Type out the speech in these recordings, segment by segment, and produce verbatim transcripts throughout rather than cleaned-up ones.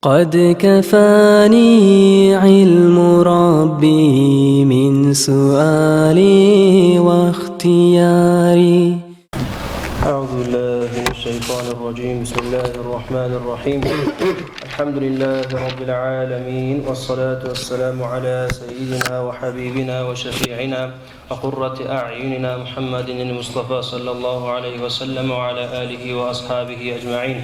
قد كفاني علم ربي من سؤالي واختياري. أعوذ بالله من الشيطان الرجيم. بسم الله الرحمن الرحيم. الحمد لله رب العالمين، والصلاة والسلام على سيدنا وحبيبنا وشفيعنا وقرة أعيننا محمد المصطفى صلى الله عليه وسلم وعلى آله وأصحابه أجمعين.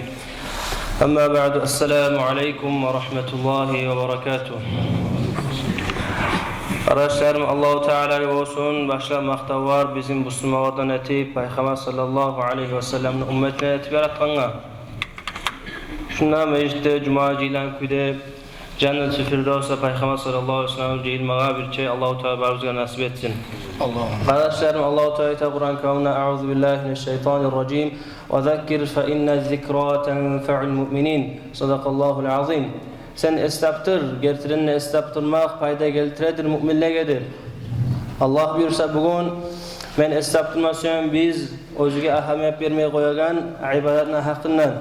أما بعد، السلام عليكم ورحمة الله وبركاته. Къардашларым, Аллагьу Таалагъа болсун башлап макътавлар, бизин бусурманлардан этип, Пайхаммар саллаллагьу алайгьи васалламны умматындан этип яратгъангъа. Шунда межитде жума жыйылгъан кюйде Жаннатул Фирдавсда Пайхаммар саллаллагьу алайгьи васаллам жыйылмагъа бирче Аллагьу Таала барыбызгъа насип этсин. Аллагьумма. Къардашларым, Аллагьу Таала айта Къуран Каримде: أعوذ بالله من الشيطان الرجيم. وذكر فإن الذكرى تنفع المؤمنين. صدق الله العظيم. Сен эс тапдыр, гертиден де эс тапдырмакъ пайда гелтиредир муъминлеге, дей. Аллагь буюрса, бугюн мен эс тапдырма сюемен биз оьзюне агьамият бермей къоягъан ибадатны гьакъындан.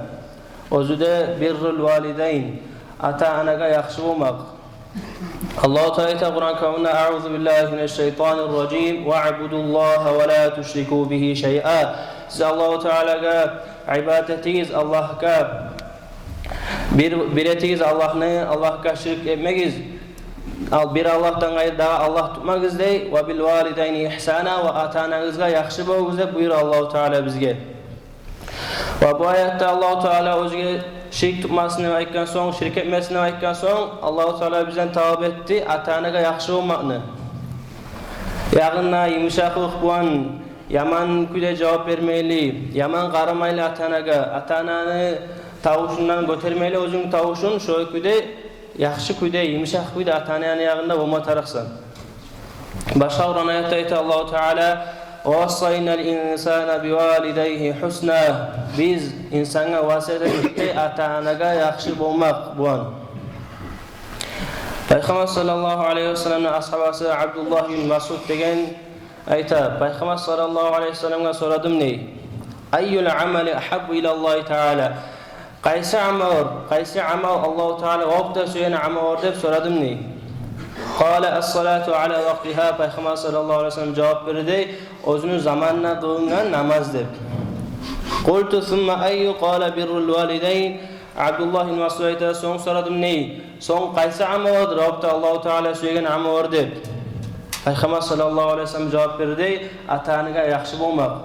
Оьзю де биррул валидайн, ата-анагъа яхшы болмакъ. Аллагьу Таала айта Къуран Каримде: أعوذ بالله من الشيطان الرجيم. واعبدوا الله ولا تشركوا به شيئا. Сиз Аллагьу Таалагъа ибадат этигиз, Аллагьгъа бир, бир этигиз Аллагьны, Аллагьгъа ширк этмегиз. Ал бир Аллагьдан къайры дагъы Аллагь тутмагъыз, дей. وبالوالدين إحسانا, ва ата-анагъызгъа яхшы болугъуз деп буюра Аллагьу Таала бизге. Ва бу аятда Аллагьу Таала оьзюне ширк тутмасын деп айтгъан сонг, ширк этмесин деп айтгъан сонг, Аллагьу Таала бизден талап этди ата-анагъа яхшы болмакъны. Ягъында йымышакълыкъ булан, яман кюйде жавап бермейли, яман къарамайлы ата-анагъа, ата-ананы тавушундан гётермейли оьзюню тавушун, шо кюйде, яхшы кюйде, йымышакъ кюйде ата-ананы ягъында болма тарыкъсан. Башгъа Къуран аятда айта Аллагьу Таала: ووصينا الإنسان بوالديه حسنا. Биз инсангъа васият этдик, дей, ата-анагъа яхшы болмакъ булан. Пайхаммар саллаллагьу алайгьи васалламны асгьабасы Абдуллагь ибн Масъуд деген айта: Пайхаммар саллаллагьу алайгьи васалламгъа сорадым, дей: أي العمل أحب إلى الله تعالى. Къайсы амалдыр, къайсы амал Аллагьу Таала лап да сюеген амалдыр деп сорадым, дей. قال الصلاة على وقتها. Пайхаммар саллаллагьу алайгьи васаллам жавап берди, оьзюню заманына къылынгъан намаз деп. قلت ثم أي؟ قال بر الوالدين. Абдуллагь ибн Масъуд айта: сонг сорадым, дей, сонг къайсы амалдыр лап да Аллагьу Таала сюеген амалдыр деп. Пайхаммар саллаллагьу алайгьи васаллам жавап берди: ата-анагъа яхшы болмакъ.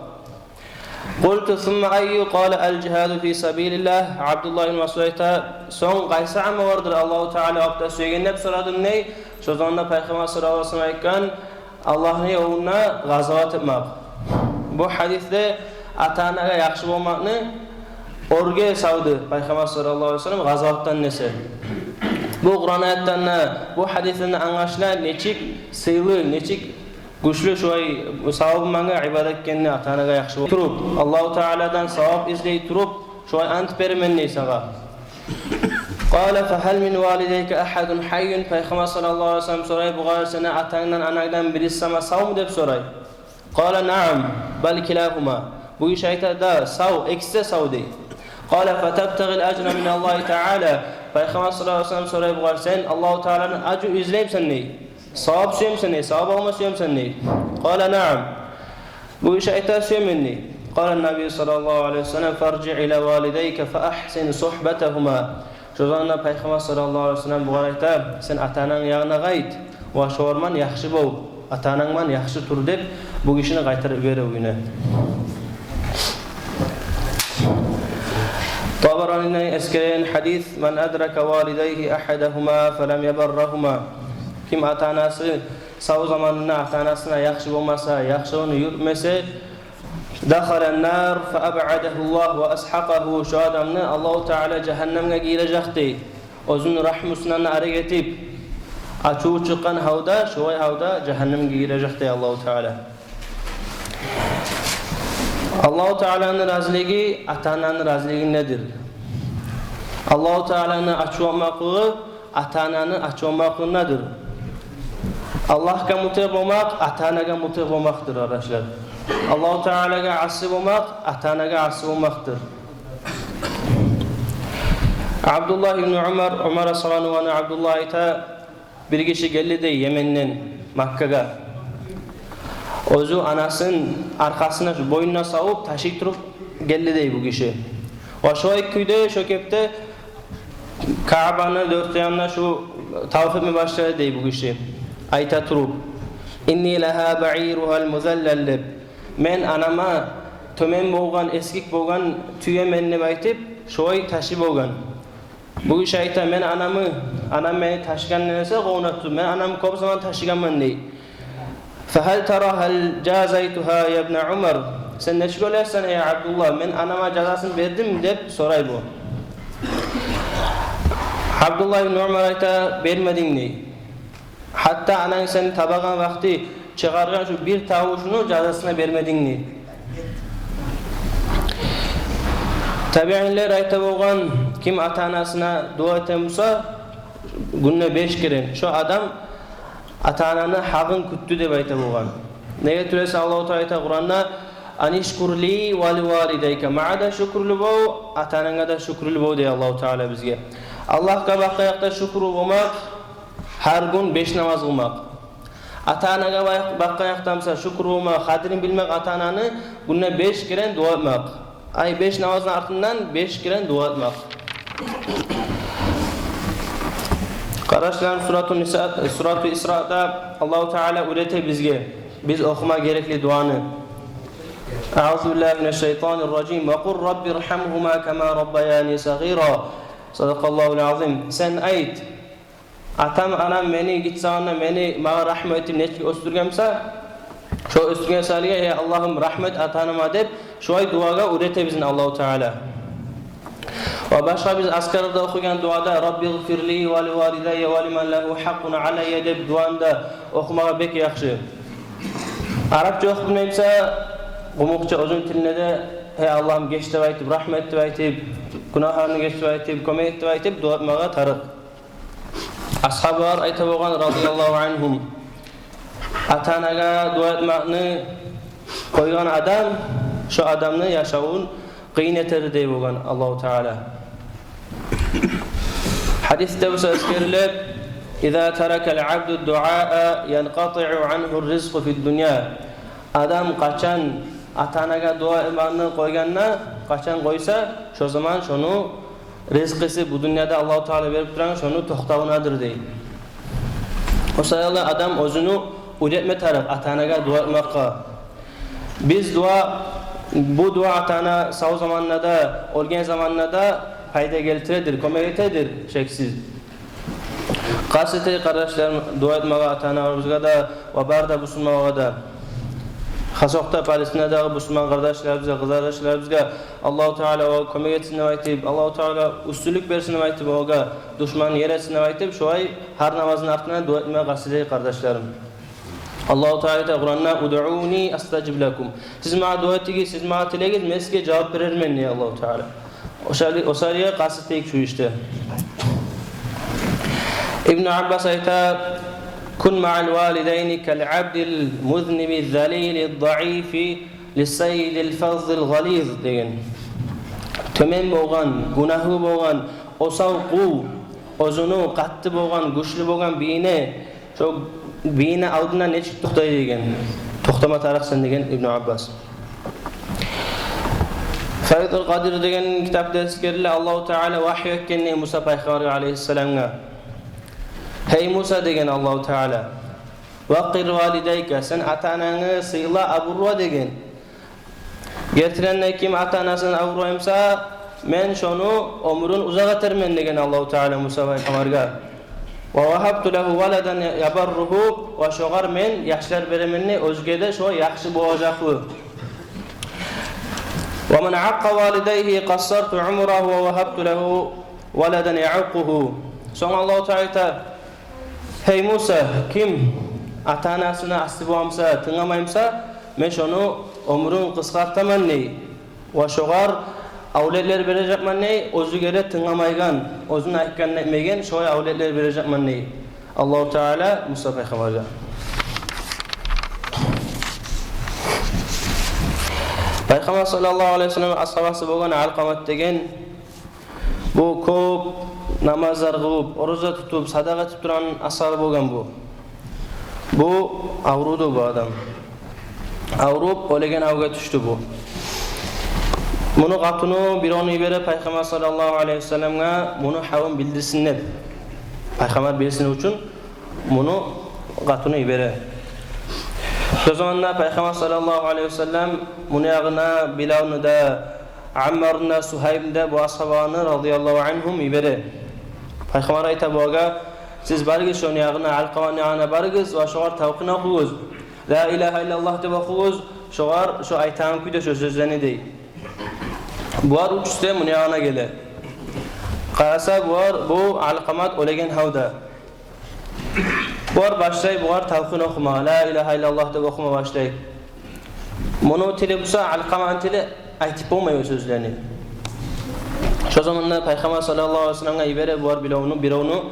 قلت ثم أي؟ قال الجهاد في سبيل الله. Абдуллагь ибн Масъуд айта: сонг къайсы амалдыр Аллагьу Таала лап да сюеген деп сорадым, дей. Шо заманда Пайхаммар саллаллагьу алайгьи васаллам айтгъан: Аллагьны ёлунда къазават этмек. Бу гьадисде ата-анагъа яхшы болмакъны оьрге салды Пайхаммар саллаллагьу алайгьи васаллам къазаватдан эсе. Бу Къуран аятдан да, бу гьадисден де англашыла, нечик сыйлы, нечик гючлю шулай савабы булангъы ибадат экенни, ата-анагъа яхшы болуп туруп, Аллагьу Тааладан савап излей туруп, шулай ант беремен, дей, сагъа. قال فهل من والديك أحد حي؟ Пайхаммар саллаллагьу алайгьи васаллам сорай бугъар: сени атангдан, анангдан бириси сама савму деп сорай. قال نعم بل كلاهما. Бу гиши айта: да, сав, экиси де сав, дей. قال فتبتغي الأجر من الله تعالى. Пайхаммар саллаллагьу алайгьи васаллам сорай бугъар: сен Аллагьу Тааладан ажр излеймисен, дей. Савап сюемисен, дей, савап алма сюемисен, дей. قال نعم. Бу гиши айта: сюемен, дей. قال النبي صلى الله عليه وسلم فارجع إلى والديك فأحسن صحبتهما. Шо заманда Пайхаммар саллаллагьу алайгьи васаллам бугъар айта: сен ата-ананг ягъына къайт, ва шолар булан яхшы бол, ата-ананг булан яхшы тур деп, бу гишини къайтарып йибере уьюне. Табаранини эсгерген гьадис: من أدرك والديه أحدهما فلم يبرهما. Ким ата-анасы сав заманында ата-анасына яхшы болмаса, яхшылыгъын юрютмесе, دخل النار فأبعده الله وأسحقه. Шо адамны Аллагьу Таала жагьаннемге гийирежек, дей. Оьзюню рагьмусундан арек этип, ачуву чыкъгъан гьалда, шолай гьалда жагьаннемге гийирежек, дей, Аллагьу Таала. Аллагьу Тааланы разилиги ата-ананы разилигиндедир. Аллагьу Тааланы ачувланмакълыгъы ата-ананы ачувланмакълыгъындадыр. Аллагьгъа мутигь болмакъ ата-анагъа мутигь болмакъдыр, къардашлар. Аллагьу Таалагъа аси болмакъ ата-анагъа аси болмакъдыр. Абдуллагь ибну Умар, Умар асгьабаны уланы Абдуллагь айта, бир гиши гелди дей Йеменден Маккагъа. Оьзю анасын аркъасына, шу боюнуна салып, ташый туруп гелди дей бу гиши. Ва шо кюйде, шо кепде Каабаны дёрт янына шу таваф этме башлады дей бу гиши. Айта туруп: «Инни лагьа баирухал музаллал», — деп. «Мен анама тёмен болгъан, эсгик болгъан тюемен», — деп айтып, шолай ташый болгъан. Бу гиши айта: «Мен анамы, анам мени ташыгъан эсе къолуна тутуп, мен анамы кёп заман ташыгъанман», — дей. «Фагьал тара гьал жазайтугьа я ибна Умар?» «Сен нечик ойлайсан, эй Абдуллагь, мен анама жазасын бердим?» — деп сорай бу. Абдуллагь ибну Умар айта: «Бермединг», — дей. «Гьатта ананг сени табагъан вакъти чыгъаргъан шу бир тавушуну жазасына бермединг», — дей. Табиинлер айта болгъан: «Ким ата-анасына дуа этген буса гюнде беш керен, шо адам ата-ананы гьакъын кютдю», — деп айта болгъан. Неге тюгюл эсе Аллагьу Таала айта Къуранда: «Анишкур ли ва ли валидайка». Магъа да шюкюрлю бол, ата-ананга да шюкюрлю бол, дей Аллагьу Таала бизге. Аллагьгъа бакъгъан якъда шюкюр болмакъ — гьар гюн беш намаз къылмакъ. Ата-анагъа бак-, бакъгъан якъда буса шюкюр болмакъ — къадирин билмек ата-ананы, гюнде беш керен дуа этмек. Ай, беш намазны артындан беш керен дуа этмек. Къардашларым, Сурату Ниса, Сурату Исрада Аллагьу Таала уьйрете бизге, биз охума герекли дуаны. Аузу биллагьи минаш шайтанир ражим. «Ва къул раббиргьамгьума кама раббаяни сагъира». Садакъаллагьул азим. Сен айт: «Атам-анам мени гиччи заманда мени, магъа рагьмат этип нечик оьсдюрген буса, шо оьсдюрген саялы, эй Аллагьым, рагьмат ата-анама», — деп, шолай дуагъа уьйрете бизин Аллагьу Таала. Ва башгъа биз азкарда охуйгъан дуада: «Раббигъфирли ва ли валидайя ва лиман лагьу гьакъкъун алайя», — деп дуаны да охумагъа бек яхшы. Арапча охуп билмей буса, къумукъча оьзюню тилинде де: «Эй Аллагьым, геч», — деп айтып, «рагьмат», — деп айтып, «гюнагьларымны геч», — деп айтып, «кёмек эт», — деп айтып дуа этмагъа тарыкъ. Асгьабалар айта болгъан, радияллагьу ангьум: «Ата-анагъа дуа этмекни къойгъан адам, шо адамны яшавун къыйын этер», — дей болгъан Аллагьу Таала. Гьадисде буса эсгериле: «Иза таракал абду дуаа янкъатиу ангьу ризкъу фид дунья». Адам къачан ата-анагъа дуа этмекни къойгъанда, къачан къойса, шо заман шону ризкъысы, бу дюньяда Аллагьу Таала берип турагъан, шону токътавундадыр, дей. О саялы адам оьзюню уьйретме тарыкъ ата-анагъа дуа этмекге. Биз дуа, бу дуа ата-ана сав заманда да, оьлген заманда да пайда гелтиредир, кёмек этедир, шексиз. Къаст этейик, къардашларым, дуа этмеге ата-аналарыбызгъа да ва бары да бусурманлагъа да. Хасокъда Палестинадагъы бусурман къардашларыбызгъа, къызардашларыбызгъа Аллагьу Таала огъар кёмек этсин деп айтып, Аллагьу Таала уьстюнлюк берсин деп айтып, огъар душман ер этсин деп айтып, шолай гьар намазны артындан дуа этмеге къаст этейик, къардашларым. Аллагьу Таала айта Къуранда: «Удъуни астажиб лакум». Сиз магъа дуа этигиз, сиз магъа тилегиз, мен сизге жавап берермен, дей Аллагьу Таала. О саялы, о саялы къаст этейик шу ишде. Ибну Аббас айта: «Кун маъал валидайни кал абдил музниби залили даифи ли сайидил фаззил гъализ», — деген. Тёмен болгъан, гюнагьы болгъан, осал къул оьзюню къатты болгъан, гючлю болгъан бийине, шо бийини алдында нечик токътай деген. Токътама тарыкъсан деген Ибну Аббас. Файзул Къадир деген китапда эсгериле, Аллагьу Таала вагьй этген Муса пайхаммаргъа алайгьиссаламгъа. «Гьей Муса, — деген Аллагьу Таала, — вакъир валидайка, сен ата-анангны сыйла, абурла», — деген. Гертиден де, ким ата-анасын абурлай буса, мен шону оьмюрюн узакъ этермен, деген Аллагьу Таала Муса пайхаммаргъа. «Ва вагьабту лагьу валадан ябарруху», ва шогъар мен яшлар беремен, оьзге де шо яхшы болажакълы. «Ва ман акъкъа валидайгьи къассарту умрагьу ва вагьабту лагьу валадан яъукъугьу». Сонг Аллагьу Таала айта: «Гьей Муса, ким ата-анасына асси бола буса, тынгламай буса, мен шону оьмюрюн къысгъартаман, — дей, — ва шогъар авлетлер бережекмен, — дей, — оьзюне де тынгламайгъан, оьзюню айтгъанын этмейген, шогъар авлетлер бережекмен», — дей Аллагьу Таала Муса пайхаммаргъа. Пайхаммар саллаллагьу алайгьи ва саллам асгьабасы болгъан Алкъамат деген, Бу кёп намазлар къылып, ораза тутуп, садагъа этип турагъан асгьабы болгъан бу. Бу авруду бу адам. Авруп, оьлеген гьалгъа тюшдю бу. Муну къатыны биревню йибере Пайхаммар саллаллагьу алайгьи васалламгъа, муну гьалын билдирсин деп. Пайхаммар билсин учун муну къатыны йибере. Шо заманда Пайхаммар саллаллагьу алайгьи васаллам муну ягъына Билалны да, Аммарны да, Сугьайбны да, бу асгьабаланы, радияллагьу ангьум, йибере. Пайхаммар айта булагъа: «Сиз барыгъыз шону ягъына, Алкъаманы ягъына барыгъыз ва шогъар талкъин охугъуз. Ла илагьа иллаллагь деп охугъуз шогъар, шо айтагъан кюйде шо сёзлени», — дей. Булар уьчюсю де муну ягъына геле. Къараса, булар, бу Алкъамат оьлеген гьалда. Булар башлай, булар талкъин охума, ла илагьа иллаллагь деп охума башлай. Муну тили буса, Алкъаманы тили, айтып болмай о сёзлени. Шо заманда Пайхаммар саллаллагьу алайгьи васалламгъа йибере булар биревню, биревню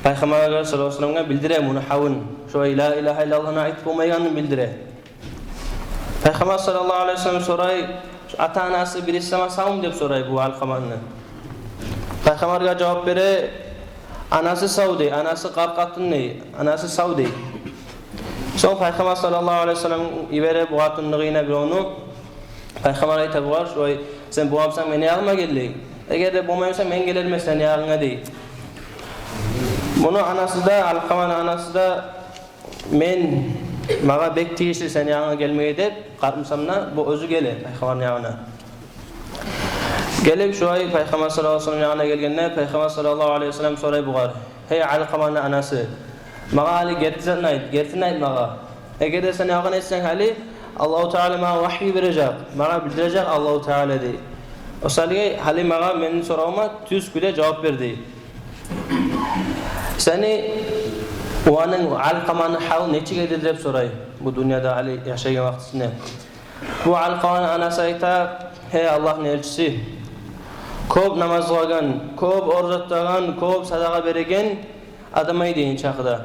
Пайхаммаргъа саллаллагьу алайгьи васалламгъа билдире муну гьалын. Шо ла илагьа иллаллагьны айтып болмайгъанын билдире. Пайхаммар саллаллагьу алайгьи васаллам сорай: «Ата-анасы, бириси сама савму?» — деп сорай бу Алкъаманы. Пайхаммаргъа жавап бере: «Анасы сав», — дей, «анасы къарт къатын», — дей, «анасы сав», — дей. Сонг Пайхаммар саллаллагьу алайгьи васаллам йибере бу къатынны къырыйына биревню. Пайхаммар айта бугъар: «Шолай сен боламсанг, мени ягъыма гел, — дей. — Эгер де болмай буса, мен гелермен сени ягъынга», — дей. Муну анасы да, Алкъаманы анасы да: «Мен, магъа бек тийишли сени ягъынга гелмеге деп, къарт бусам да». Бу оьзю геле Пайхаммарны ягъына. Гелип, шолай Пайхаммар саллаллагьу алайгьи васаллам ягъына гелгенде, Пайхаммар саллаллагьу алайгьи васаллам сорай бугъар: «Гьей, Алкъаманы анасы, магъа гьали герти затны айт, гертини айт магъа. Эгер де сен ялгъан этсенг, гьали Аллагьу Таала магъа вагьйу бережек, магъа билдирежек Аллагьу Таала», — дей. «О саялы гьали магъа, мени соравума тюз кюйде жавап бер», — дей. «Сени уланынг Алкъаманы гьалы нечик эди?» — деп сорай, бу дюньяда гьали яшайгъан вакътисинде. Бу Алкъаманы анасы айта: «Гьей Аллагьны элчиси, кёп намаз къылагъан, кёп ораза тутагъан, кёп садагъа береген адам эди, ин чакъы да».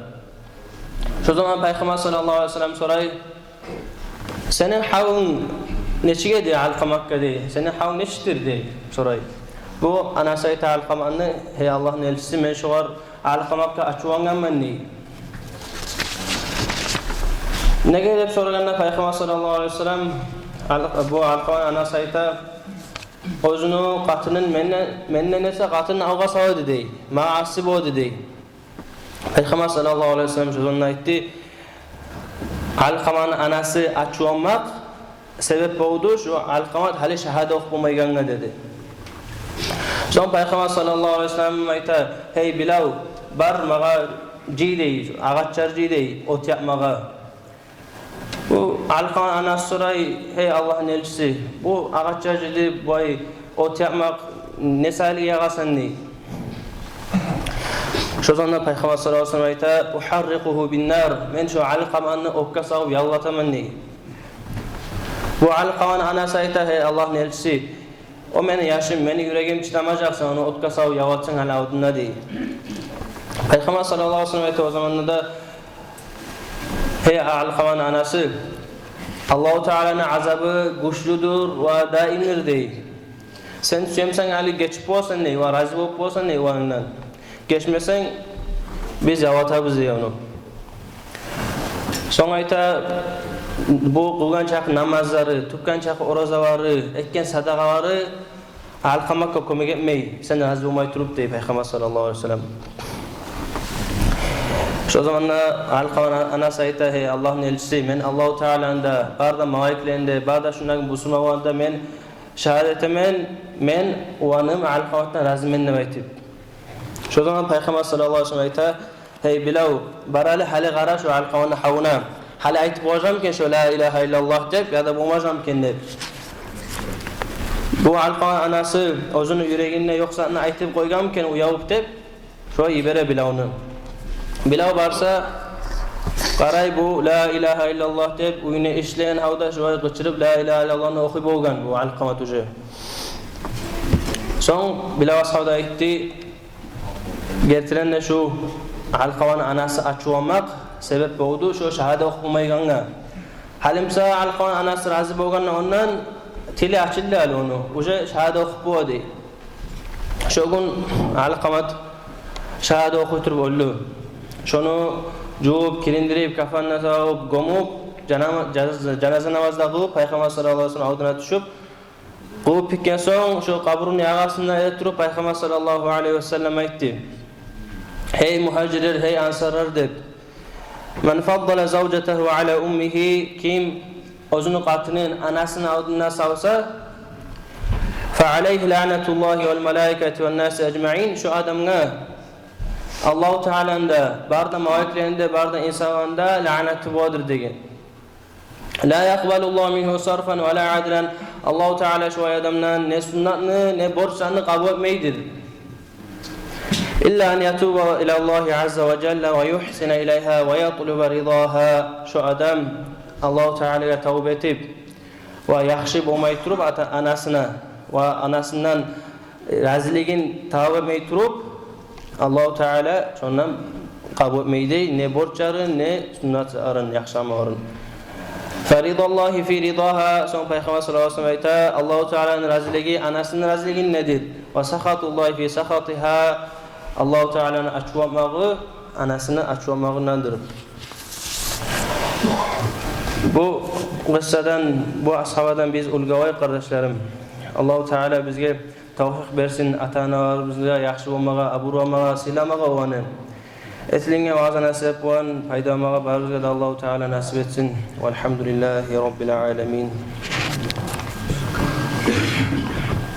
Шо заман Пайхаммар саллаллагьу алайгьи васаллам сорай: «Сени гьалынг нечик эди Алкъамагъа?» — дей. «Сени гьалынг нечикдир?» — дей, сорай. Бу анасы айта Алкъаманы: «Гьей Аллагьны элчиси, мен шогъар, Алкъамагъа, ачувлангъанман», — дей. Неге деп сорагъанда, Пайхаммар саллаллагьу алайгьи васаллам, Ал-, бу Алкъаманы анасы айта: «Оьзюню къатынын менден, менден эсе къатынын алгъасав эди, — дей. — Магъа асси бола эди», — дей. Пайхаммар саллаллагьу алайгьи васаллам шо заманда айтды: «Алкъаманы анасы ачувланмакъ себеп болду шо Алкъамат гьали шагьада охуп болмайгъангъа», — деди. Сонг Пайхаммар саллаллагьу алайгьи васаллам айта: «Гьей Билал, бар магъа жый, — дей, — агъачлар жый, — дей, — от якъмагъа». Бу Алкъаманы анасы сорай: «Гьей Аллагьны элчиси, бу агъачлар жыйдырып, бу от якъмакъ не саялы ягъасан?» — дей. Шо заманда Пайхаммар саллаллагьу алайгьи васаллам айта: «Ухьаррикъугьу биннар, мен шо Алкъаманы отгъа салып яллатаман», — дей. Бу Алкъаманы анасы айта: «Гьей Аллагьны элчиси, о мени яшым, мени юрегим чыдамажакъ сен ону отгъа салып яллатсанг гьали алдында», — дей. Пайхаммар саллаллагьу алайгьи васаллам айта о заманда да: «Гьей Алкъаманы анасы, Аллагьу Тааланы азабы гючлюдюр ва даимдир, — дей. — Сен сюемсенг, гьали гечип боласан, — дей, — ва рази болуп боласан, — дей, — уланындан. Гечмесенг, биз яллатабыз», — дей ону. Сонг айта: «Бу къылгъан чакъы намазлары, тутгъан чакъы оразалары, этген садагъалары Алкъамагъа кёмек этмей, сен рази болмай туруп», — дей Пайхаммар саллаллагьу алайгьи васаллам. Шо заманда Алкъаманы анасы айта: «Гьей Аллагьны элчиси, мен Аллагьу Тааланы да, бары да малайиклени де, бары да шунда бусурманланы да мен шагьат этемен, мен уланым Алкъаматдан разимен», — деп айтып. Шо заман Пайхаммар саллаллагьу алайгьи васаллам айта: «Гьей Билал, бар гьали, гьали къара шо Алкъаманы гьалына. Гьали айтып болажакъмы экен шо ла илагьа иллаллагь деп, яда болмажакъмы экен?» — деп. Бу Алкъаманы анасы оьзюню юрегинде ёкъ затны айтып къойгъанмы экен, уялып деп, шолай йибере Билалны. Билал барса, къарай, бу ла илагьа иллаллагь деп, уьюне ишлеген гьалда шолай къычырып ла илагьа иллаллагьны охуй болгъан бу Алкъамат уже. Сонг Билал асгьаб да айтды: «Гертиден де, шу Алкъаманы анасы ачувланмакъ себеп болду шо шагьада охуп болмайгъангъа. Гьали буса Алкъаманы анасы рази болгъанда, ондан тили ачылды гьали ону, уже шагьада охуп бола», — дей. Шо гюн Алкъамат шагьадат охуй туруп оьлдю. Шону жувуп, кириндирип, кафанына салып, гёмюп, жанама-, жаназа, жаназа намаз да къылып, Пайхаммар саллаллагьу алайгьи ва саллам алдына тюшюп, къувуп битген сонг, шо къабурну ягъасында эретуруп, Пайхаммар саллаллагьу алайгьи ва саллам айтды: «Гьей мугьажирлер, гьей ансарлар», — деп. «Ман фаддала завжатагьу ала уммигьи», ким оьзюню къатынын анасыны алдына салса, «фа алайгьи лаънатуллагьи вал малаикати ван наси ажмаин», шо адамгъа Аллагьу Тааланы да, бары да малайиклени де, бары да инсанланы да лаънаты боладыр деген. «Ла якъбалуллагьу мингьу сарфан ва ла адлан», Аллагьу Таала шо адамдан не суннатны, не борчланы къабул этмейдир. «Илла ан ятуба илаллагьи азза ва жалла ва югьсина илайгьа ва ятлуба ридагьа». Шо адам Аллагьу Таалагъа тавба этип ва яхшы болмай туруп ата-анасына ва анасындан разилигин талап этмей туруп, Аллагьу Таала шондан къабул этмейди не борчларын, не суннатларын, яхшы амалларын. «Фа ридаллагьи фи ридагьа», сонг Пайхаммар саллаллагьу алайгьи ва саллам айта: «Аллагьу Тааланы разилиги анасыны разилигиндедир. Ва сахатуллагьи фи сахатигьа», Аллагьу Тааланы ачувланмагъы анасыны ачувланмагъындандыр. Бу къыссадан, бу асгьабадан биз уьлгю алайыкъ, къардашларым. Аллагьу Таала бизге тавфикъ берсин ата-аналарыбызгъа яхшы болмагъа, абурламагъа, сыйламагъа оланы. Этилинген ваъза насип болгъан, пайда алмагъа барыбызгъа да Аллагьу Таала насип этсин. Валгьамдулиллагьи раббил аламин.